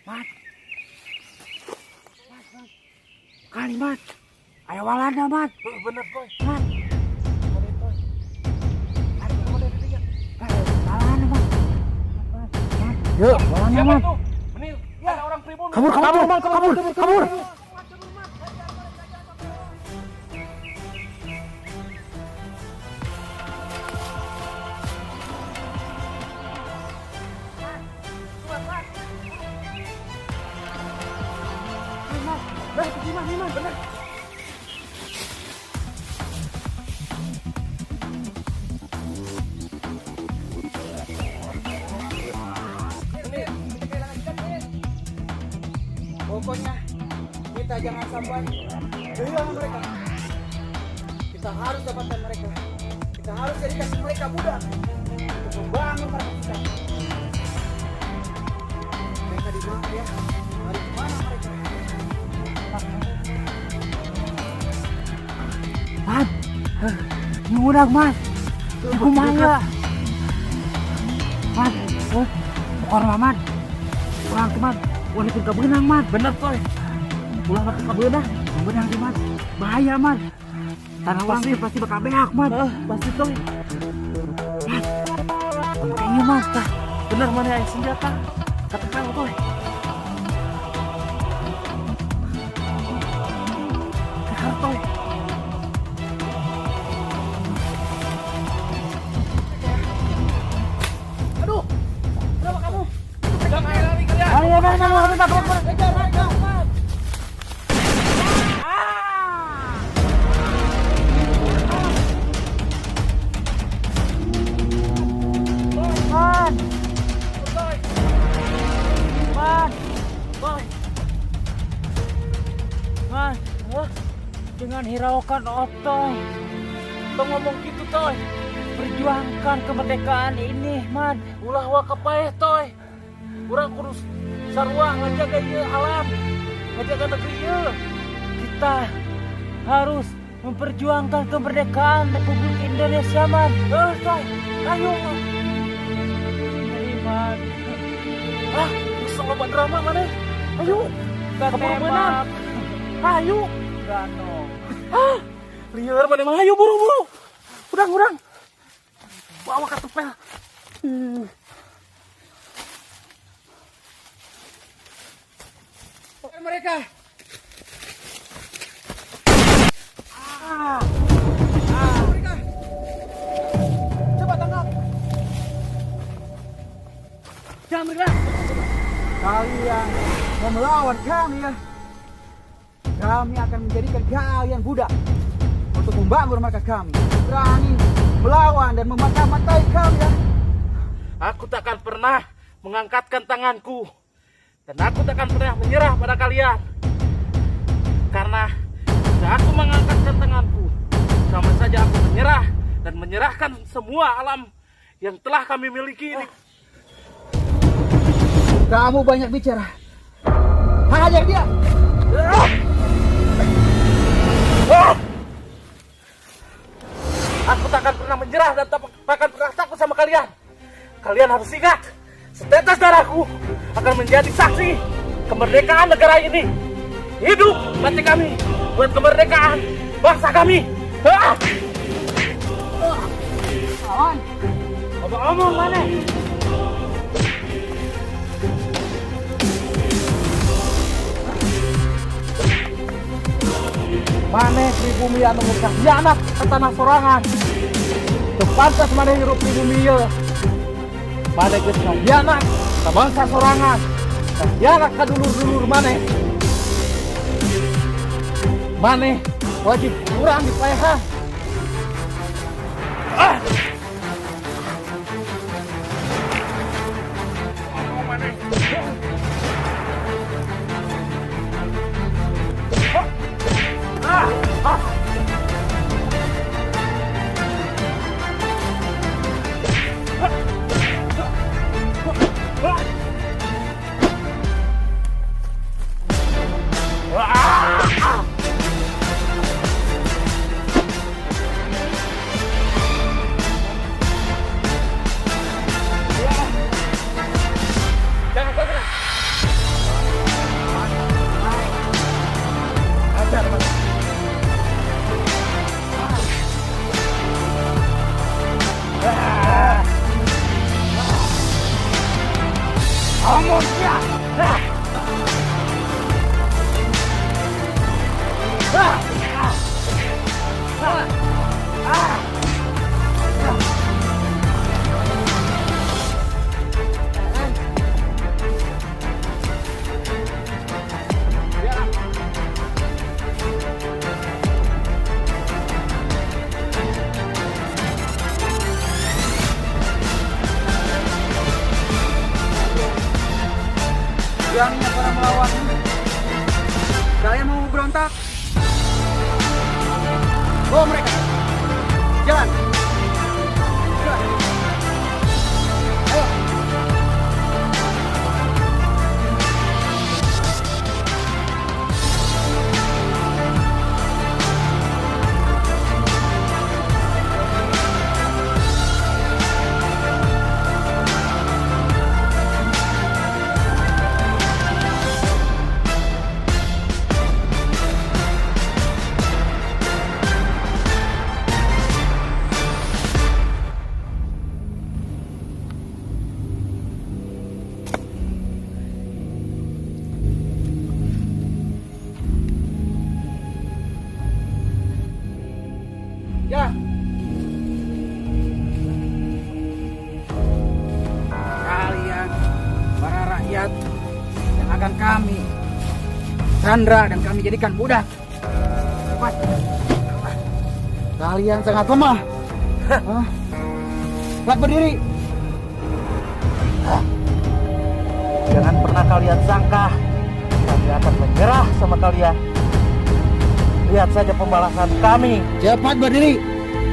Mat. Mat, Mat. Kali, Mat. Aya Walanda, Mat.
Heuh, bener toy.
Mat.
Maneh toy. Aduh, maneh di dinya.
Walanda, Mat. Mat, Mat.
Yuk,
Walanda,
siapa
Mat.
tuh? Ini ada orang pribumi.
Kabur, kabur, kabur, kabur, kabur.
Pokoknya kita jangan sampai kehilangan mereka. Kita harus dapatkan mereka. Kita harus jadikan mereka budak untuk membangun mereka kita. Mereka di mana ya? Lari kemana mereka?
Mat. Ini budak, Mat. Kumaha? Mat, oh, bukan Mamat. Urang teh, Mat. Ulah nepi ka beunang, Mat.
Bener toy. Ulah nepi ka beunang.
Beunang teh, Mat. Bahaya, Mat. Tanah urang teh pasti bakal beak, Mat.
Heeh, pasti toy.
Mat. Kayaknya, Mat.
Tah, bener mana aya senjata. Katepel toy. Kekar toy.
Aduh, kenapa kamu?
Jangan lari kalian.
Ayo, ayo, ayo, ayo, ayo, ayo.
Kejar mereka!
Man. Man.
Toy.
Man. Wah. Jangan hiraukan Otoy.
Tong ngomong gitu toy.
Perjuangkan kemerdekaan ini, Man.
Ulah waka paeh toy. Urang kudu sarua ngajaga ieu alam, ngajaga negeri ieu.
Kita harus memperjuangkan kemerdekaan Republik Indonesia, Man.
Heuh toy, ayo.
Ini, Man.
Ah, geus loba drama maneh. Ayo, keburu meunang. Ayo.
Gano.
Ah, lieur maneh mah, ayo buru-buru. Urang urang. Bawa ka tepel.
Mereka. Mereka. Coba tangkap. Jangan bergerak. Kalian mau melawan kami ya? Kami akan menjadikan kalian budak untuk membangun markas kami. Berani melawan dan memata-matai kami ya?
Aku takkan pernah mengangkatkan tanganku dan aku takkan pernah menyerah pada kalian. Karena jika aku mengangkatkan tanganku, sama saja aku menyerah dan menyerahkan semua alam yang telah kami miliki ini.
Kamu banyak bicara. Hajar dia.
Aku takkan pernah menyerah dan takkan pernah takut sama kalian. Kalian harus ingat, setetes darahku akan menjadi saksi
kemerdekaan negara ini. Hidup mati kami buat kemerdekaan bangsa kami. Ah!
Kawan.
Omong-omong mana? Maneh pribumi anu ngakhianat ka tanah sorangan. Teu pantas maneh hirup di bumi ieu. Maneh geus ngakhianat ka bangsa sorangan. Ngakhianat ka dulur-dulur maneh. Maneh wajib kurang dipaehan. Ah! Jangan kau kena. Ajar maneh. Omong sia. Ah. Ah. Ah.
Beraninya para melawan. Kalian mau berontak? Bawa mereka. Jalan. Jalan. Ayo. Ya. Kalian para rakyat yang akan kami sandra dan kami jadikan budak. Cepat. Kalian sangat lemah. Hah? Cepat berdiri.
Jangan pernah kalian sangka kami akan menyerah sama kalian. Lihat saja pembalasan kami.
Cepat berdiri.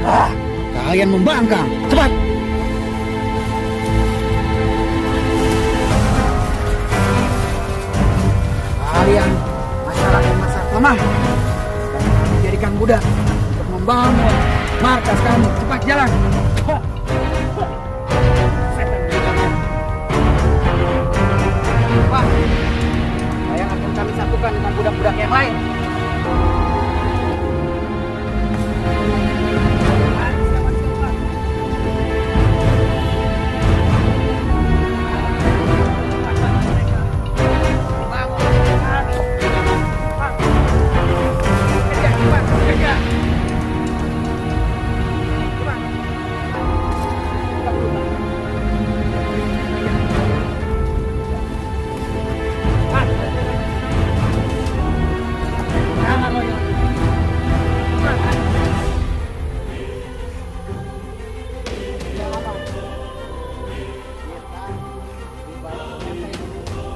Ah, kalian membangkang. Cepat. Kalian masyarakat masa lemah dan kami jadikan budak untuk membangun markas kami. Cepat jalan. Setan kalian. Pak, yang akan kami satukan dengan budak-budak yang lain.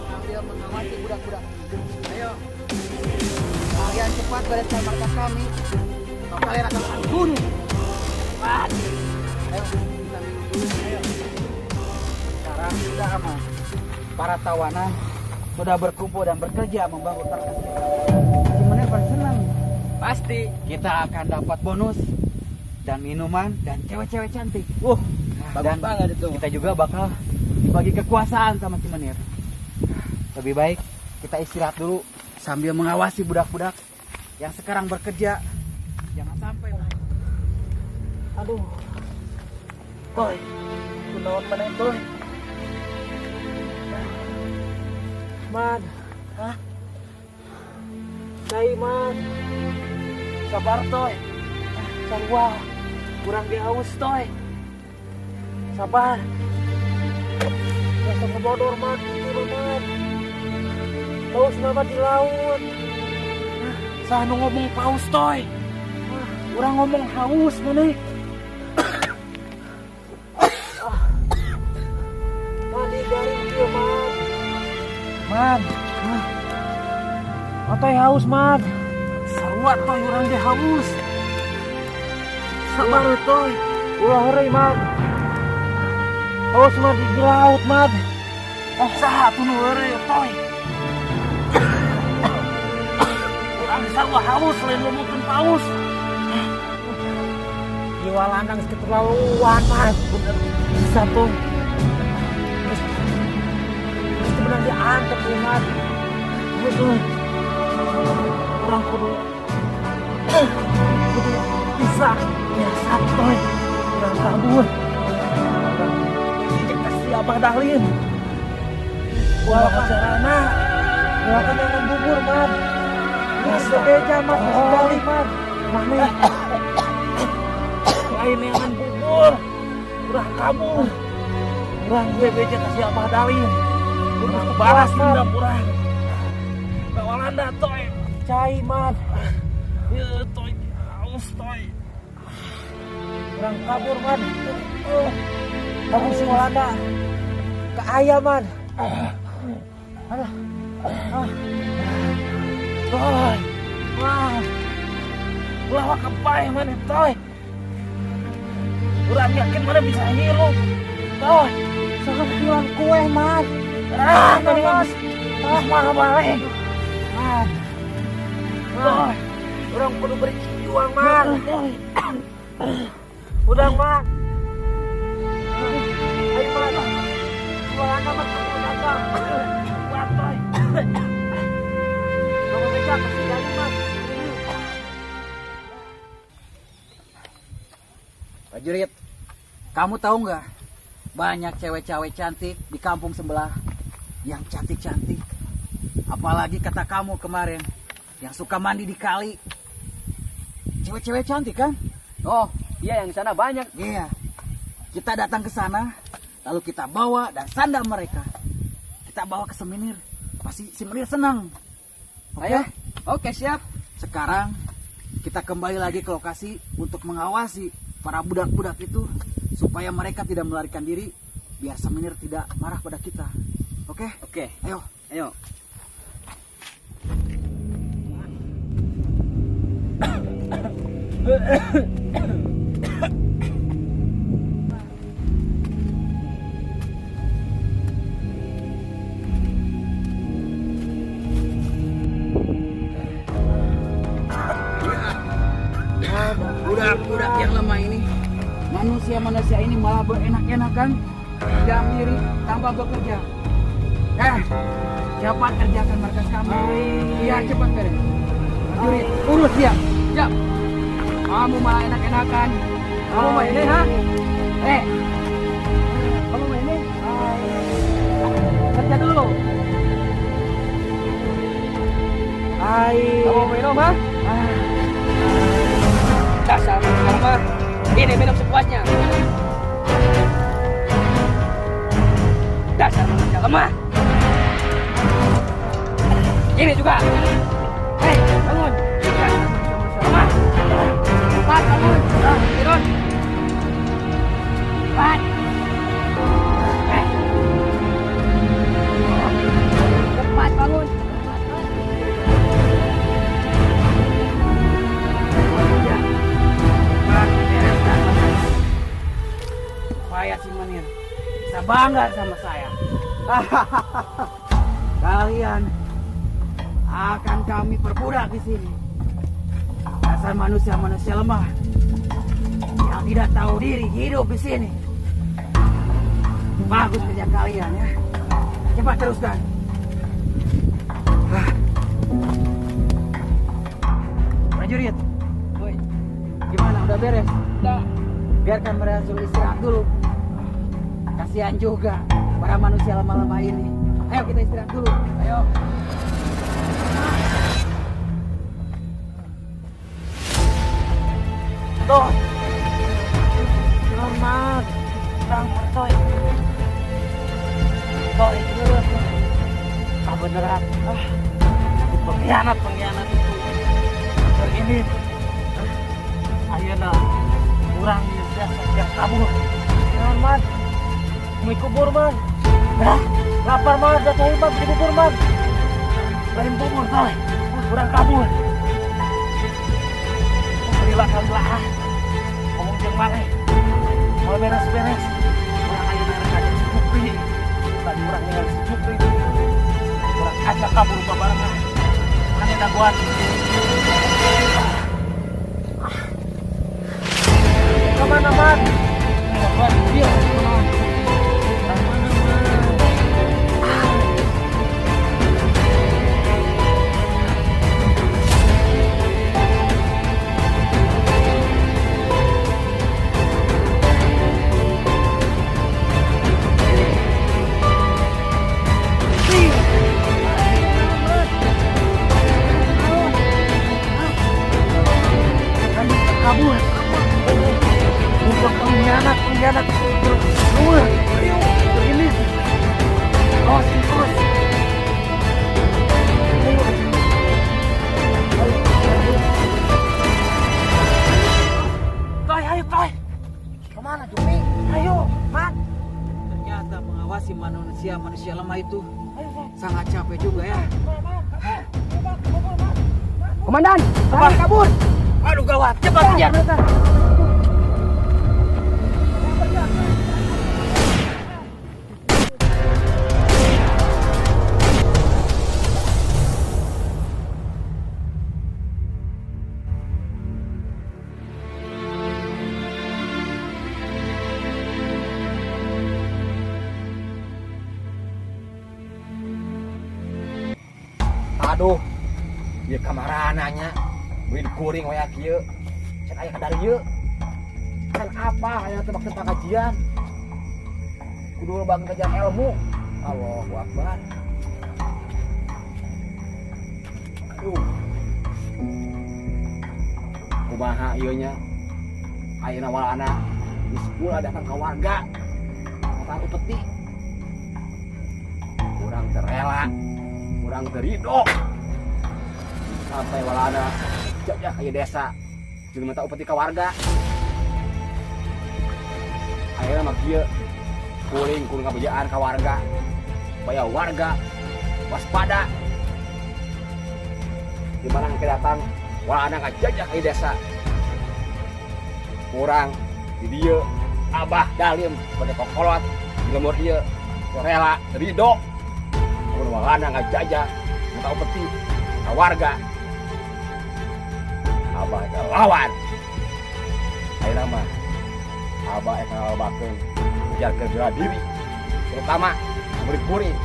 Sambil mengawasi budak-budak. Ayo, kalian cepat bereskan markas kami, atau kalian akan kami bunuh. Cepat. Ayo, kita minum dulu. Ayo. Sekarang sudah aman. Para tawanan sudah berkumpul dan bekerja membangun markas kita. Gimana pada senang? Pasti kita akan dapat bonus dan minuman dan cewek-cewek cantik.
Bagus
Dan
banget itu.
kita juga bakal dibagi kekuasaan sama si Menir. Lebih baik
Kita istirahat dulu.
Sambil mengawasi budak-budak yang sekarang bekerja. Jangan sampai.
Aduh. Toy. Kunaon maneh, Toy? Man. Hah? Cai, Man. Sabar, Toy. Sarua. Kurang ge haus, Toy. Sabar. Biasa ngebodor, Man. Gitu, Man. Paus nama di laut. Saha nu ngomong paus, Toy? Urang ngomong haus, maneh. Mandi garing kieu, Man. Man. Hah? Otoy haus, Man. Sarua, Toy, urang ge haus. Sabar, Toy. Ulah heureuy, Man. Haus mah di laut, Man. Oh, saha tuh nu heureuy, Toy? Urang sarua haus lain ngomongkeun paus. Jiwa landang keterlaluan, Man. Bener bisa, Toy. Terus bener diantep, ya, Man. Betul. Urang kudu kudu bisa biasa, Toy. Urang kabur. Urang cek si Abah Dahlin. Wah, carana. Ulah kan yang bubur, Man. Geus beja, Man, geus balik, Man. Maneh lain yang bubur. Urang kabur. Urang gue beja ka si Abah Dahlin. Kudu balas dendam urang. Ka Walanda, Toy. Cai, Man. Ieu, Toy, haus, Toy. Urang kabur, Man. Oh, kabur si Walanda. Ke ayam, Man. Aduh. Ah. Toy. Wah. Ulah waka paeh maneh, Toy. Urang yakin maneh bisa hirup. Toy. Sok jualan kue, Man. Ah, maneh mah geus mah balik. Man. Toy. Urang kudu berjuang, Man. Udah, Man. Ayo, Man. Walanda mah kamu datang. Kuat, Toy. Kamu beca kasih jadi, Man.
Prajurit, kamu tahu nggak? Banyak cewek-cewek cantik di kampung sebelah yang cantik-cantik. Apalagi kata kamu kemarin yang suka mandi di kali. Cewek-cewek cantik kan?
Oh, iya, yang di sana banyak.
Iya. Kita datang ke sana, lalu kita bawa dan sandera mereka. Kita bawa ke Seminir. Pasti Seminir senang. Oke?
Ayo. Oke, siap.
Sekarang kita kembali lagi ke lokasi untuk mengawasi para budak-budak itu supaya mereka tidak melarikan diri, biar Seminir tidak marah pada kita. Oke?
Oke.
Ayo.
Ayo.
Budak-budak yang lemah ini, manusia-manusia ini malah berenak-enakan, diam diri tanpa bekerja. Eh, cepat kerjakan markas kami. Iya, cepat beres. Prajurit, urus dia.
Siap. Kamu malah enak-enakan.
Kamu mau ini, ha?
Eh, kamu mau ini? Kerja dulu.
Hai.
Kamu mau minum, ha? Dasar manusia lemah. Ini minum sepuasnya. Dasar manusia lemah. Ini juga. Hei, bangun. Dasar manusia lemah. Cepat bangun. Tidur. Cepat. Eh. Cepat bangun.
Ya. Cepat bereskan markas. Supaya si Menir bisa bangga sama saya. Kalian akan kami perbudak di sini. Dasar manusia-manusia lemah yang tidak tahu diri hidup di sini. Bagus kerja kalian ya. Cepat teruskan. Prajurit, woi, gimana, udah beres? Udah. Biarkan mereka suruh istirahat dulu. Kasihan juga para manusia lemah-lemah ini. Ayo kita istirahat dulu. Ayo.
Tuh. Normal. Bang Toy. Toy, ah beneran. Ah, pengkhianat pengkhianat itu. Ini ayeuna urang biasa yang kabur. Naon, Man? Mie kubur, Man. Nah, lapar, Man, jatuh man, beli bubur, Man. Lain bubur, Toy. Urang kabur. Berilah lah. Ah. Ngomong jeung maneh. Mau beres-beres. Urang ayeuna rek ngajak si Jupri. Tadi urang ningali si Jupri. Urang ajak kabur babarengan. Maneh dagoan. Kemana, Man? Dagoan dia. Kemana, Man? Kabur. Untuk pengkhianat, pengkhianat. Ayo, ini. Awas terus. Ayo. Toy, ayo, Toy.
Kemana, Jupri?
Ayo, Man.
Ternyata mengawasi manusia-manusia lemah itu sangat capek juga ya.
Komandan, apa? Kabur.
Aduh gawat, cepat kejar mereka.
Aduh, ieu kamarana nya. Murid kuring waya kieu. Can aya kadar ieu. Kan apa aya teh waktu pengajian. Kudu bang kajian ilmu. Allahu Akbar. Aduh. Kumaha ieu nya? Ayeuna walana di sekolah datang ke warga. Kata upeti. Kurang terela, kurang terido. Sampai walana jajah ke desa jeung minta upeti ka warga. Ayeuna mah kieu kuring kuring kabejaan ka warga supaya warga waspada. Di mana engke datang walana ngajajah ke desa. Kurang di dieu Abah Dalim sebagai kokolot di lembur ieu rela ridho mun walana ngajajah minta upeti ka warga. Abah eka lawan. Ayeuna mah Abah eka ngalabakeun ujarkeun bela diri terutama murid kuring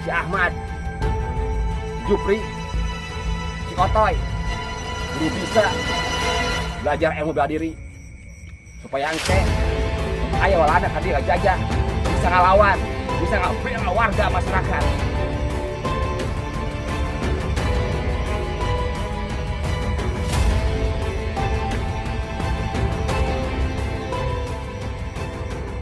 si Ahmad, Jupri, si Otoy kudu bisa belajar ilmu bela diri supaya engke aya walana ka dieu ngajajah bisa ngalawan, bisa ngabela warga masyarakat.